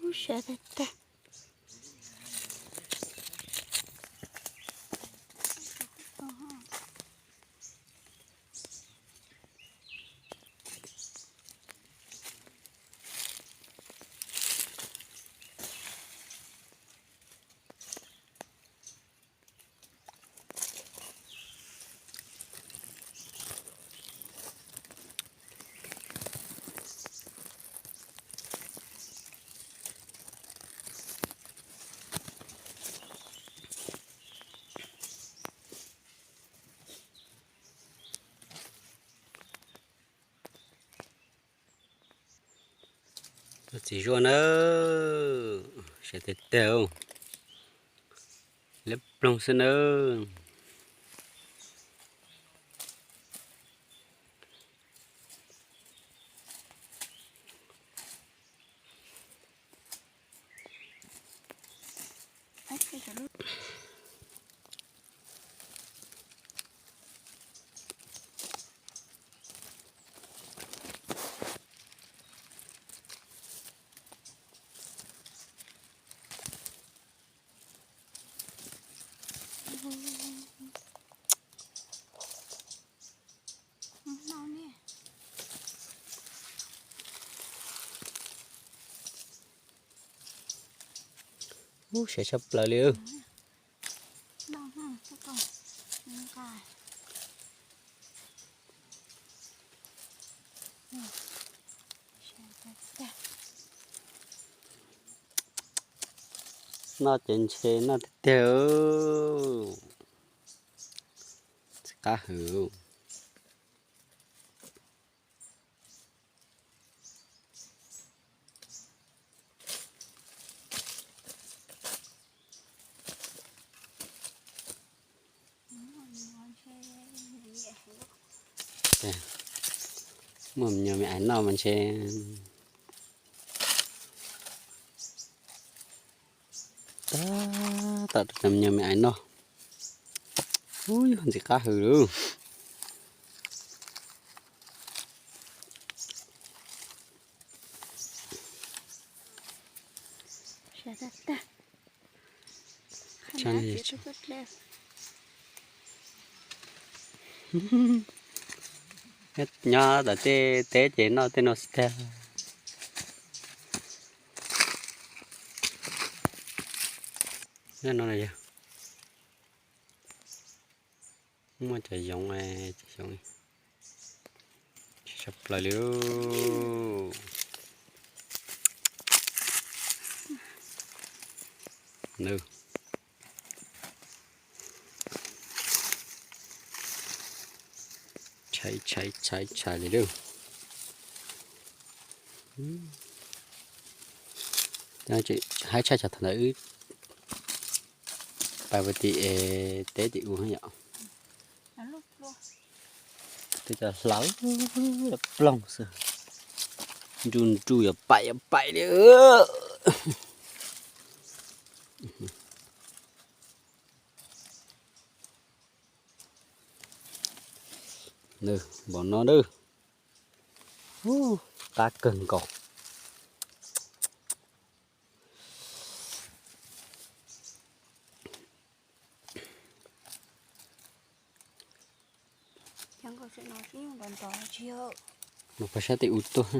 Sawv tag tag. Txiv zuaj nawb, sawv tag tag, liab ploog xwb nawb. Ub, sawv tshaj plaws li. Noj ces ntshe noj tiag tiag. Txiv qab hwm. Muaj me nyuam me ais noj mas ntshe tab tom me nyuam me ais noj. Ub, yog ntxim qab hwm lauj. Nyob tom tej teb ces noj tej no xwb tag. Nyob no yog muaj cov yoov, cov yoov tshaj plaws li. Tshais tshais tshais tshais li lauj. Haib tshaj tshaj thaum ntawd wb pais puag tim teb tim ub yom. Twb cov hlawv ploog xwb, nruj nruj yuav paim yuav paim li. Npam no nawb. Qab kawg nkaus. Mus pais sab tim ub tuaj.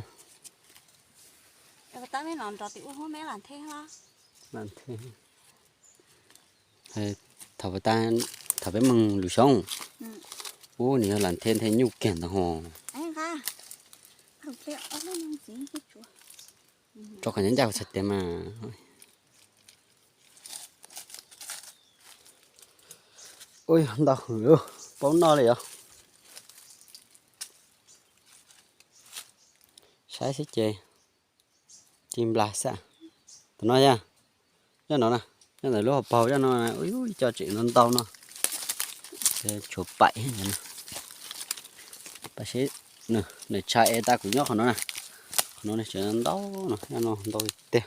Thaum, thaum peb mus lwm xyoo, ub, nws yog lam nthe nthe nyuj kiag ntawd ho. Rau kom nyob ncaj kuv txhais tes mas. Ub, ntau hwm, paub noj li os. Saib xwb ces ci nplas xwb. Tam no yog, nyob no na, nyob ntawm lub hauv paus nyob no, ib co tseem ntau ntau no. Tshuav paim, paim seb, nws tshais es tas kuv nyob qhov no na. Qhov no tseem ntau no, nyob no ntau tiag.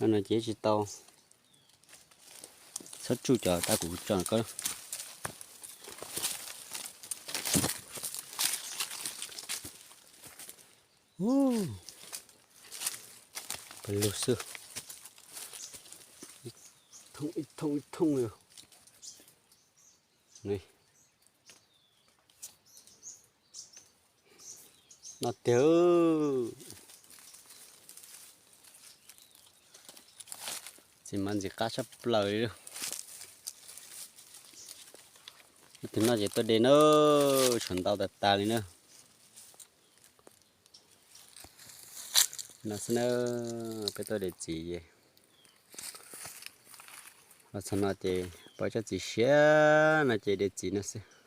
Nyob no ces tsis tau. Txhob tsuj cov tas kuv tso ko. Lug xwb, thooj ib thooj li. No tiag, txiv mas ntxim qab tshaj plaws li. Ib tug no ces tuaj de na, tshuav ntau tas tas li na. No xwb na, peb tuaj de txiv ces los txog no ces pom tsob txiv siab no ces de txiv no xwb.